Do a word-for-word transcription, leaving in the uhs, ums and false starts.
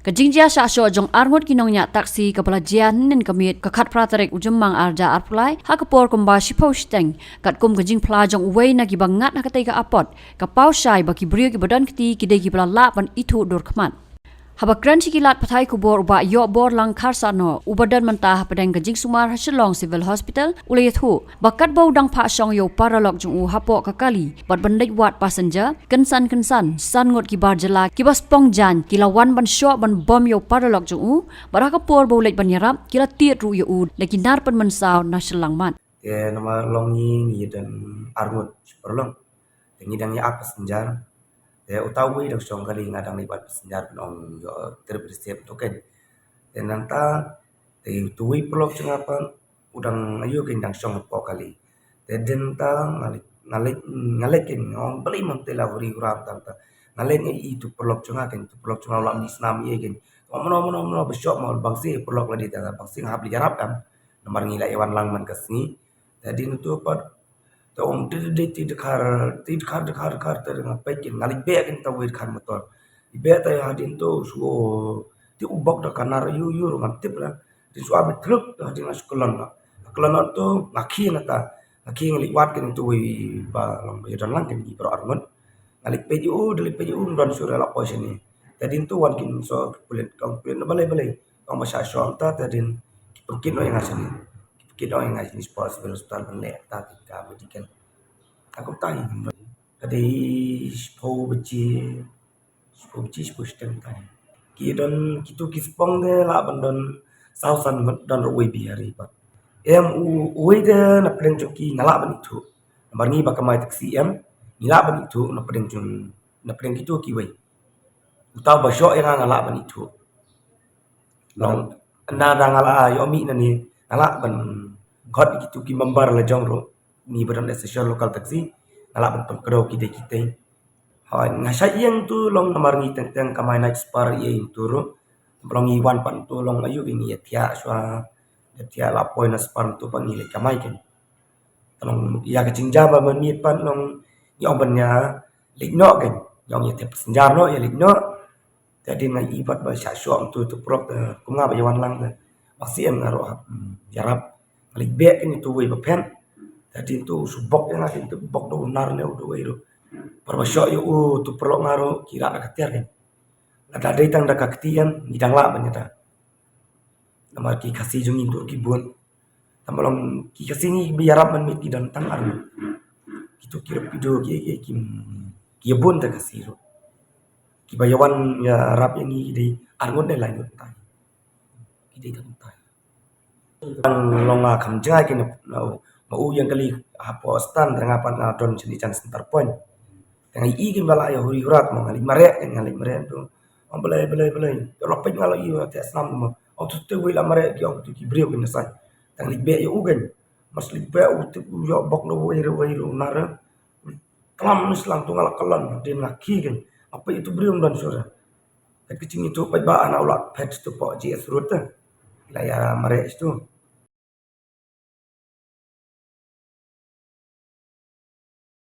Ka jingjia shah shoh jong arngut ki nongñiah taxi kaba la jia hynnin ka miet ka khatphra tarik u Jymmang arhajar arphew lai, ha ka por kumba shiphew shiteng, katkum ka jingphla jong uwei na kiba ngat ha katei ka apot, ka paw shai ba ki briew kiba don kti ki dei kiba la lah ban ithuh dur khmat. Haba kren sha ki lad pathai khubor u Bah Ïohborlang Kharsahnoh, uba don mynta hapdeng ka jingsumar ha Shillong Civil Hospital, u la ïathuh ba katba u dang phah shong ïa u paralok jong u hapoh ka kali bad ban leit wad passenger, kynsan kynsan san ngut ki bar jylla kiba spong jaiñ ki la wan ban shoh ban bom ïa u paralok jong u, bad ha ka por ba u leit ban ïarap ki la tied ruh ïa u da ki nar pynmynsaw na shyllangmat. Te namar long ngi, ngi don arngut shi paralok. Te ngi dang ïa ap passenger. Te uta uwei dang shong kali, nga dang leit wad passenger ban ong ïoh trip receipt to keiñ. Te nangta te utu uwei paralok jong nga pat u dang, aïu keiñ, dang shong hapoh kali. Te dei nangta nga leit, nga leit, nga leit keiñ, nga ong balei mynta la huri hura mynta. Nga leit nga ïohi utu paralok jong nga keiñ, utu paralok jong nga u la mih snam ïa keiñ. Ong mano mano mano ba shoh mo, bang sien paralok la dei, te bang sien nga hap leit ïarap em. Namar ngi la ïa wan lang man ka sngi. Te hadien utu pat te ong, te dei, te dkhar, te dkhar, dkhar, dkhar, te nga peit keiñ, nga leit beh keiñ uta uwei dkhar motor. Leit beh te hadien utu shu, te u bok da ka nar ïu ïu ruh ngam tip la. Te shu ap beit thluk, te hadien nga shu kyllon noh. Nga kyllon noh utu nga khie nangta. Nga khie nga leit wad keiñ utu uwei ba long ba ïadon lang keiñ ki baroh arngut. Nga leit peit ïa u, da leit peit ïa u ym don shuh re, la poi shane. Te hadien utu wan keiñ shuh ki pulit, ka ong pulit, balei balei. Ka ong ba shah shoh mynta, te hadien ki pynkit noh ïa nga shane. Ki pynkit noh ïa nga shane shapoh Civil Hospital ban leh kata ka medical. Ka kumta hi. Ka dei shiphew baje, shiphew baje, shiphew shiteng kumta hi. Ki don kitu ki spong te lah ban don saw san ngut, don ruh uwei Bihari pat. Em, u, uwei te na pdeng jong ki nga lah ban ithuh. Namar ngi ba kamai taxi em, ngi lah ban ithuh na pdeng jong, na pdeng kitu kiwei. Uta uba shoh ïa nga nga lah ban ithuh. Long na da nga la ïoh mih na ni, nga lah ban khot kitu ki member la jong ruh, ngi ba don Association Local Taxi, nga lah ban pynkdew ki dei kitei. Hooid, nga shait ïeng tu long namar ngi teng teng kamai night spar ïa ïeng tu ruh. Long ngi wan pat tu long aïu ngi ïa thiah shuwa, ïa thiah la poi na spar tu pat ngi leit kamai keiñ. Te long ïa ka jingjia ba mynmiet pat long ngi ong ban ïa leit noh keiñ, ngi ong ïa thiah passenger noh, ïa leit noh. Te hadien nga ïohi pat ba shah shoh utu utu paralok, te kum nga ba ïa wan lang te ba sien nga ruh hap, hmm, ïarap. Nga leit beh keiñ utu uwei ba phet. Te hadien utu u shu bok ïa nga keiñ, utu bok da u nar ne u da uwei ruh. Por ba shoh ïa u, utu paralok nga ruh ki rah da ka tiar keiñ. Lada dei tang da ka ktien ngi dang lah ban ïada. Namar ki Khasi jong ngi tur ki bun. Tang ba long ki Khasi ngi ba ïarap mynmiet ki don tang arngut. Kitu ki Rapido ki, ki, ki, ki ïa bun te Khasi ruh. Kiba ïa wan ïarap ïa ngi ki dei arngut ne laingut tai. Ki dei tang tai. Tang long nga kham jngai keiñ na, na u, ma u ïeng kali hapoh stand, te nga pat nga don shane jan center point. Te nga ïohi keiñ ba la ïa huri hura, te ma nga leit mareh keiñ, nga leit mareh tu. Ong balei balei balei. Te la peit nga la ïohi te snam tu ma. Ong tu te wei la mareh ki, ong tu ki briew keiñ na side. Te nga leit beh ïa u keiñ. Mas leit beh u te u ïoh bok na u wei re wei re u nar. Klam na slang tu nga la kyllon, hadien nga khie keiñ. Nga peit utu briew ym don shuh re. Kat ka jingïathuh peit ba ana u la phet tu poh G S Road te. La ïa mareh tu.